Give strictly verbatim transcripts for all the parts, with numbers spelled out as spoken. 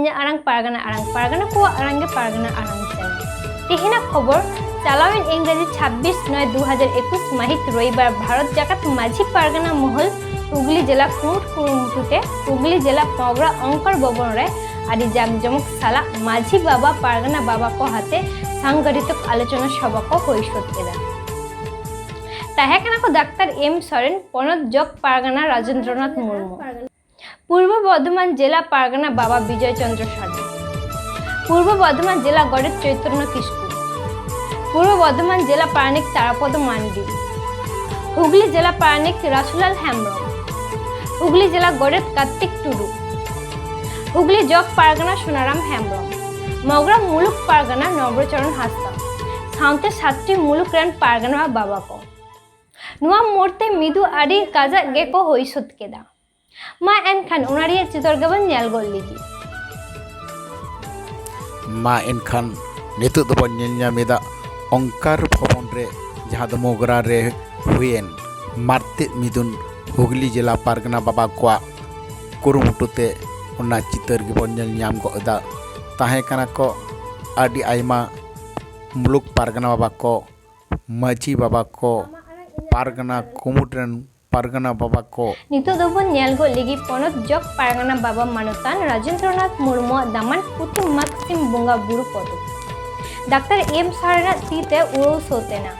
ᱤᱧᱟᱹᱜ ᱟᱲᱟᱝ ᱯᱟᱨᱜᱟᱱᱟ ᱟᱲᱟᱝ, ᱯᱟᱨᱜᱟᱱᱟ ᱠᱚᱣᱟᱜ ᱟᱲᱟᱝ ᱜᱮ ᱯᱟᱨᱜᱟᱱᱟ ᱟᱲᱟᱝ ᱪᱮᱱᱮᱞ᱾ ᱛᱮᱦᱮᱧᱟᱜ ᱠᱷᱚᱵᱚᱨ, ᱪᱟᱞᱟᱣᱮᱱ ᱤᱝᱨᱮᱡᱤ ᱪᱷᱟᱵᱵᱤᱥ ᱱᱚᱭ ᱫᱩ ᱦᱟᱡᱟᱨ ᱮᱠᱩᱥ ᱢᱟᱹᱦᱤᱛ ᱨᱚᱵᱤᱵᱟᱨ ᱵᱷᱟᱨᱚᱛ ᱡᱟᱠᱟᱛ ᱢᱟᱹᱡᱷᱤ ᱯᱟᱨᱜᱟᱱᱟ ᱢᱚᱦᱚᱞ ᱦᱩᱜᱽᱞᱤ ᱡᱮᱞᱟ ᱠᱩᱢᱩᱴ ᱠᱩᱨᱩᱢᱩᱴᱩ ᱛᱮ ᱦᱩᱜᱽᱞᱤ ᱡᱮᱞᱟ ᱯᱚᱜᱽᱨᱟ ᱚᱝᱠᱚᱨ ᱵᱷᱚᱵᱚᱱ ᱨᱮ ᱟᱹᱰᱤ ᱡᱟᱠ ᱡᱚᱢᱚᱠ ᱥᱟᱞᱟᱜ ᱢᱟᱹᱡᱷᱤ ᱵᱟᱵᱟ ᱯᱟᱨᱜᱟᱱᱟ ᱵᱟᱵᱟ ᱠᱚ ᱦᱟᱛᱮ ᱥᱟᱝᱜᱚᱴᱷᱤᱛ ᱟᱞᱳᱪᱚᱱᱟ ᱥᱚᱵᱷᱟ ᱠᱚ ᱦᱩᱭ ᱥᱟᱹᱛ ᱠᱮᱫᱟ᱾ ᱛᱟᱦᱮᱸ ᱠᱟᱱᱟ ᱠᱚ ᱰᱟᱠᱛᱟᱨ ᱮᱢ ᱥᱚᱨᱮᱱ, ᱯᱚᱱᱚᱛ ᱡᱚᱜᱽ ᱯᱟᱨᱜᱟᱱᱟ ᱨᱟᱡᱮᱱᱫᱨᱚᱱᱟᱛᱷ ᱢᱩᱨᱢᱩ, ᱯᱩᱨᱵᱚ ᱵᱚᱨᱫᱷᱚᱢᱟᱱ ᱡᱮᱞᱟ ᱯᱟᱨᱜᱟᱱᱟ ᱵᱟᱵᱟ ᱵᱤᱡᱚᱭ ᱪᱚᱸᱫᱽᱨᱚ ᱥᱟᱨᱢᱟ, ᱯᱩᱨᱵᱚ ᱵᱚᱨᱫᱷᱚᱢᱟᱱ ᱡᱮᱞᱟ ᱜᱚᱰᱮᱛ ᱪᱳᱭᱛᱚᱱᱭᱚ ᱠᱤᱥᱠᱩ, ᱯᱩᱨᱵᱚ ᱵᱚᱨᱫᱷᱚᱢᱟᱱ ᱡᱮᱞᱟ ᱯᱟᱨᱟᱱᱤᱠ ᱛᱟᱨᱟᱯᱚᱫ ᱢᱟᱱᱰᱤ, ᱦᱩᱜᱽᱞᱤ ᱡᱮᱞᱟ ᱯᱟᱨᱟᱱᱤᱠ ᱨᱟᱥᱩᱞᱟᱞ ᱦᱮᱢᱵᱽᱨᱚᱢ, ᱦᱩᱜᱽᱞᱤ ᱡᱮᱞᱟ ᱜᱚᱰᱮᱛ ᱠᱟᱨᱛᱤᱠ ᱴᱩᱰᱩ, ᱦᱩᱜᱽᱞᱤ ᱡᱚᱜᱽ ᱯᱟᱨᱜᱟᱱᱟ ᱥᱳᱱᱟᱨᱟᱢ ᱦᱮᱢᱵᱽᱨᱚᱢ, ᱢᱚᱜᱽᱨᱟ ᱢᱩᱞᱩᱠ ᱯᱟᱨᱜᱟᱱᱟ ᱱᱚᱵᱨᱚᱪᱚᱨᱚᱱ ᱦᱟᱸᱥᱫᱟ, ᱥᱟᱶᱛᱮ ᱥᱟᱛᱴᱤ ᱢᱩᱞᱩᱠ ᱨᱮᱱ ᱯᱟᱨᱜᱟᱱᱟ ᱵᱟᱵᱟ ᱠᱚ᱾ ᱱᱚᱣᱟ ᱢᱩᱨᱛᱤ ᱢᱤᱫᱩ ᱟᱹᱰᱤ ᱠᱟᱡᱟᱠ ᱜᱮᱠᱚ ᱦᱩᱭ ᱥᱟᱹᱛ ᱠᱮᱫᱟ᱾ ᱢᱟ ᱮᱱᱠᱷᱟᱱ ᱚᱱᱟ ᱨᱮᱭᱟᱜ ᱪᱤᱛᱟᱹᱨ ᱜᱮᱵᱚᱱ ᱧᱮᱞ ᱜᱚᱫ ᱞᱮᱜᱮ᱾ ᱢᱟ ᱮᱱᱠᱷᱟᱱ ᱱᱤᱛᱚᱜ ᱫᱚᱵᱚᱱ ᱧᱮᱞ ᱧᱟᱢ ᱮᱫᱟ ᱚᱝᱠᱟᱨ ᱵᱷᱚᱵᱚᱱ ᱨᱮ, ᱡᱟᱦᱟᱸ ᱫᱚ ᱢᱚᱜᱽᱨᱟ ᱨᱮ ᱦᱩᱭᱮᱱ ᱢᱟᱨᱛᱮᱫ ᱢᱤᱫᱩᱱ ᱦᱩᱜᱽᱞᱤ ᱡᱮᱞᱟ ᱯᱟᱨᱜᱟᱱᱟ ᱵᱟᱵᱟ ᱠᱚᱣᱟᱜ ᱠᱩᱨᱩᱢᱩᱴᱩ ᱛᱮ ᱚᱱᱟ ᱪᱤᱛᱟᱹᱨ ᱜᱮᱵᱚᱱ ᱧᱮᱞ ᱧᱟᱢ ᱜᱚᱫ ᱮᱫᱟ᱾ ᱛᱟᱦᱮᱸ ᱠᱟᱱᱟ ᱠᱚ ᱟᱹᱰᱤ ᱟᱭᱢᱟ ᱢᱩᱞᱩᱠ ᱯᱟᱨᱜᱟᱱᱟ ᱵᱟᱵᱟ ᱠᱚ, ᱢᱟᱹᱡᱷᱤ ᱵᱟᱵᱟ ᱠᱚ, ᱯᱟᱨᱜᱟᱱᱟ ᱠᱩᱢᱩᱴ ᱨᱮᱱ ᱯᱟᱨᱜᱟᱱᱟ ᱵᱟᱵᱟ ᱠᱚ᱾ ᱱᱤᱛᱚᱜ ᱫᱚᱵᱚᱱ ᱧᱮᱞ ᱜᱚᱫ ᱞᱮᱜᱮ ᱯᱚᱱᱚᱛ ᱡᱚᱜᱽ ᱯᱟᱨᱜᱟᱱᱟ ᱵᱟᱵᱟ ᱢᱟᱱᱚᱛᱟᱱ ᱨᱟᱡᱮᱱᱫᱨᱚᱱᱟᱛᱷ ᱢᱩᱨᱢᱩᱣᱟᱜ ᱫᱟᱢᱟᱱ ᱯᱩᱛᱷᱤ ᱢᱟᱜᱽᱥᱤᱢ ᱵᱚᱸᱜᱟ ᱵᱩᱨᱩ ᱯᱚᱛᱚᱵ ᱰᱟᱠᱛᱟᱨ ᱮᱢ ᱥᱚᱨᱮᱱᱟᱜ ᱛᱤ ᱛᱮ ᱩᱲᱟᱹᱣ ᱥᱟᱹᱛ ᱮᱱᱟ᱾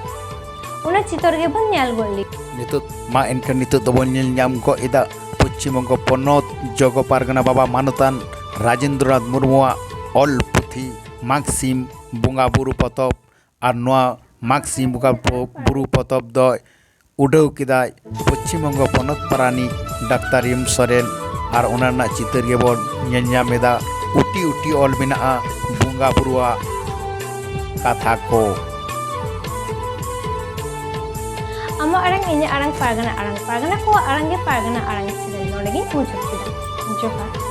ᱚᱱᱟ ᱪᱤᱛᱟᱹᱨ ᱜᱮᱵᱚᱱ ᱧᱮᱞ ᱜᱚᱫ ᱞᱮᱜᱮ᱾ ᱱᱤᱛᱚᱜ ᱢᱟ ᱮᱱᱠᱷᱟᱱ ᱱᱤᱛᱚᱜ ᱫᱚᱵᱚᱱ ᱧᱮᱞ ᱧᱟᱢ ᱜᱚᱫ ᱮᱫᱟ ᱯᱚᱪᱷᱤᱢ ᱵᱚᱝᱜᱚ ᱯᱚᱱᱚᱛ ᱡᱚᱜᱚ ᱯᱟᱨᱜᱟᱱᱟ ᱵᱟᱵᱟ ᱢᱟᱱᱚᱛᱟᱱ ᱨᱟᱡᱮᱱᱫᱨᱚᱱᱟᱛᱷ ᱢᱩᱨᱢᱩᱣᱟᱜ ᱚᱞ ᱯᱩᱛᱷᱤ ᱢᱟᱜᱽᱥᱤᱢ ᱵᱚᱸᱜᱟ ᱵᱩᱨᱩ ᱯᱚᱛᱚᱵ᱾ ᱟᱨ ᱱᱚᱣᱟ ᱢᱟᱜᱽᱥᱤᱢ ᱵᱚᱸᱜᱟ ᱯᱚ-, ᱵᱩᱨᱩ ᱯᱚᱛᱚᱵ ᱫᱚᱭ ᱩᱰᱟᱹᱣ ᱠᱮᱫᱟᱭ ᱯᱚᱪᱷᱤᱢ ᱵᱚᱝᱜᱚ ᱯᱚᱱᱚᱛ ᱯᱟᱨᱟᱱᱤᱠ ᱰᱟᱠᱛᱟᱨ ᱮᱢ ᱥᱚᱨᱮᱱ᱾ ᱟᱨ ᱚᱱᱟ ᱨᱮᱱᱟᱜ ᱪᱤᱛᱟᱹᱨ ᱜᱮᱵᱚᱱ ᱧᱮᱞ ᱧᱟᱢ ᱮᱫᱟ᱾ ᱩᱴᱤ ᱩᱴᱤ ᱚᱞ ᱢᱮᱱᱟᱜᱼᱟ ᱵᱚᱸᱜᱟ ᱵᱩᱨᱩᱣᱟᱜ ᱠᱟᱛᱷᱟ ᱠᱚ᱾ ᱟᱢᱟᱜ ᱟᱲᱟᱝ, ᱤᱧᱟᱹᱜ ᱟᱲᱟᱝ, ᱯᱟᱨᱜᱟᱱᱟ ᱟᱲᱟᱝ, ᱯᱟᱨᱜᱟᱱᱟ ᱠᱚᱣᱟᱜ ᱟᱲᱟᱝ ᱜᱮ ᱯᱟᱨᱜᱟᱱᱟ ᱟᱲᱟᱝ ᱪᱮᱱᱮᱞ᱾ ᱱᱚᱰᱮ ᱜᱤᱧ ᱢᱩᱪᱟᱹᱫ ᱠᱮᱫᱟ᱾ ᱡᱚᱦᱟᱨ᱾